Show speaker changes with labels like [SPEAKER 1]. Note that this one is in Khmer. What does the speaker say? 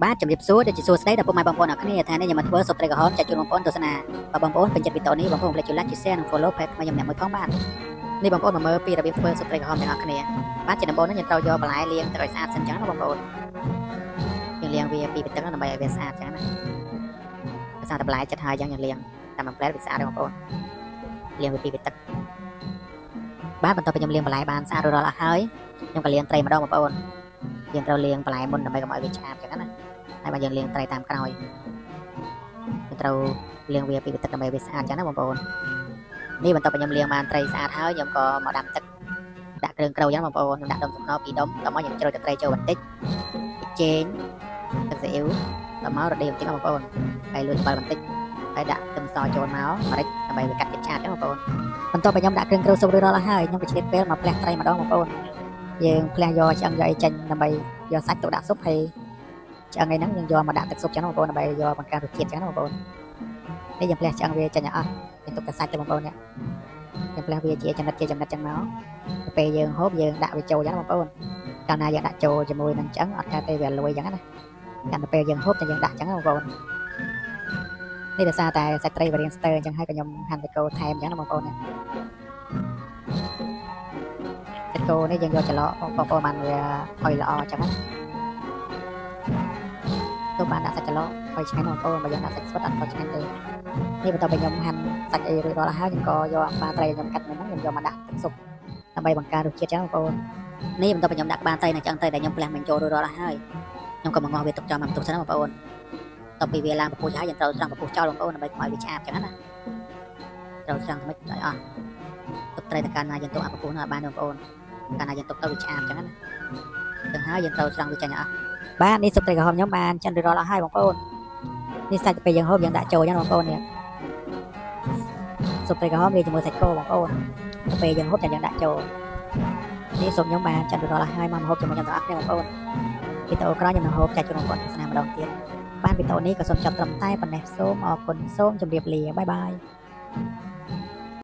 [SPEAKER 1] បាទជំរាបសួរដូចជាសួស្តីដល់ពុកម៉ែបងប្អូនអរគ្នាថ្ងៃនេះខ្ញុំមកធ្វើស៊ុបត្រីក្រហមចែកជូនបងប្អូនទស្សនាបើបងប្អូនពេញចិត្តវីដេអូនេះបងប្អូនកុំភ្លេចចុច like ចុច share និង follow page ថ្មីខ្ញុំអ្នកមួយផងបាទនេះបងប្អូនមកមើលពីរបៀបធ្វើស៊ុបត្រីក្រហមទាំងអស់គ្នាបាទជាដំបូងនេះយើងត្រូវយកបន្លែលាងទឹកឲ្យស្អាតសិនចឹងណាបងប្អូនយើងលាងវាពីទឹកដើម្បីឲ្យវាស្អាតចឹងណាភាសាតែបន្លែចិត្តហើយចឹងយើងលាងតាមមួយផ្លែវាស្អាតទេបងប្អូនលាងវាពីទឹកបាទបន្ទាប់ពីខ្ញុំលាងបន្លែបានស្អាតរួចរាល់អស់ហើយខ្ញុំក៏លាងត្រីម្ដងបងប្អូនយើងត្រូវលាងបន្លែមុនដើម្បីកុំឲ្យវាឆ្អាបចឹងណាហើយបើយើងលាងត្រីតាមក្រោយយើងត្រូវលាងវាពីទឹកដើម្បីវាស្អាតចឹងណាបងប្អូននេះបន្ទាប់ពីខ្ញុំលាងបានត្រីស្អាតហើយខ្ញុំក៏មកដាំទឹកដាក់គ្រឿងក្រៅចឹងបងប្អូនខ្ញុំដាក់ដុំសំណពីរដុំតមកយើងជ្រោយទឹកត្រីចូលបន្តិចចេងទឹកស៊ីអ៊ីវតមករដេវបន្តិចបងប្អូនហើយលួចអំបិលបន្តិចហើយដាក់ខ្ទឹមសចូលមកម្រេចដើម្បីវាកាត់ជាតិឆ្អាតចឹងបងប្អូនបន្ទាប់ពីខ្ញុំដាក់គ្រឿងក្រៅស៊ុបរួចរាល់អស់ហើយខ្ញុំក៏ឆ្លៀតពេលមកផ្លះត្រីម្ដងបងប្អូនយើងផ្លះយកឆ្អឹងយកអីចេញដើម្បីយកសាច់ទៅដាក់ស៊ុបហើយឆ្អឹងអីហ្នឹងយើងយកមកដាក់ទឹកស៊ុបចឹងបងប្អូនដើម្បីយកបង្កើនរសជាតិចឹងណាបងប្អូននេះយើងផ្លះឆ្អឹងវាចេញឲ្យអស់យើងទុកតែសាច់ទៅបងប្អូននេះយើងផ្លះវាជាចំណិតជាចំណិតចឹងមកទៅពេលយើងហូបយើងដាក់វាចូលចឹងណាបងប្អូនកាលណាយើងដាក់ចូលជាមួយនឹងឆ្អឹងអត់កើតទេវាលួយចឹងណាកាន់តែពេលយើងហូបតែយើងដាក់ចឹងណាបងប្អូននេះដោយសារតែសាច់ត្រីវារាងស្ទើអញ្ចឹងហើយក៏ខ្ញុំហាន់សាច់គោថែមចឹងណាបងប្អូននេះសាច់គោនេះយើងយកច្រឡកបងប្អូនបានវាឲ្យល្អចឹងណាទៅបានដាក់សាច់ច្រឡកឲ្យឆ្ងាញ់បងប្អូនបើយើងដាក់សាច់ស្វិតអត់ក៏ឆ្ងាញ់ទេនេះបន្ទាប់ពីខ្ញុំហាន់សាច់អីរួចរាល់ហើយខ្ញុំក៏យកក្បាលត្រីខ្ញុំកាត់មិញហ្នឹងខ្ញុំយកមកដាក់ទឹកស៊ុបដើម្បីបង្កើនរសជាតិចឹងបងប្អូននេះបន្ទាប់ពីខ្ញុំដាក់ក្បាលត្រីនិងឆ្អឹងត្រីដែលខ្ញុំផ្លះមិញចូលរួចរាល់ហើយខ្ញុំក៏មកងាស់វាទុកចោលមកបន្ទប់សិនណាបងប្អូនតទៅពីវាឡើងពពុះហើយយើងត្រូវស្រង់ពពុះចោលបងប្អូនដើម្បីកុំឲ្យវាឆ្អាបចឹងណាត្រូវស្រង់ថ្មិចឲ្យអស់ទុកត្រីទៅកាលណាយើងទុកអាពពុះនោះឲ្យបានបងប្អូនកាលណាយើងទុកទៅវាឆ្អាបចឹងណាចឹងហើយយើងត្រូវស្រង់វាចេញឲ្យអស់បាទនេះស៊ុបត្រីក្រហមខ្ញុំបានចិនរួចរាល់អស់ហើយបងប្អូននេះសាច់ទៅពេលយើងហូបយើងដាក់ចូលចឹងបងប្អូននេះស៊ុបត្រីក្រហមវាជាមួយសាច់គោបងប្អូនទៅពេលយើងហូបចាំយើងដាក់ចូលនេះស៊ុបខ្ញុំបានចិនរួចរាល់អស់ហើយមកហូបជាមួយខ្ញុំទាំងអស់គ្នាបងប្អូនវីដេអូក្រោយខ្ញុំនឹងហូបចែកជូនបងប្អូនទស្សនាម្ដងទៀតបានវីដេអូនេះក៏សូមចប់ត្រឹមតែប៉ុណ្ណេះសូមអរគុណសូមជម្រាបលា bye bye.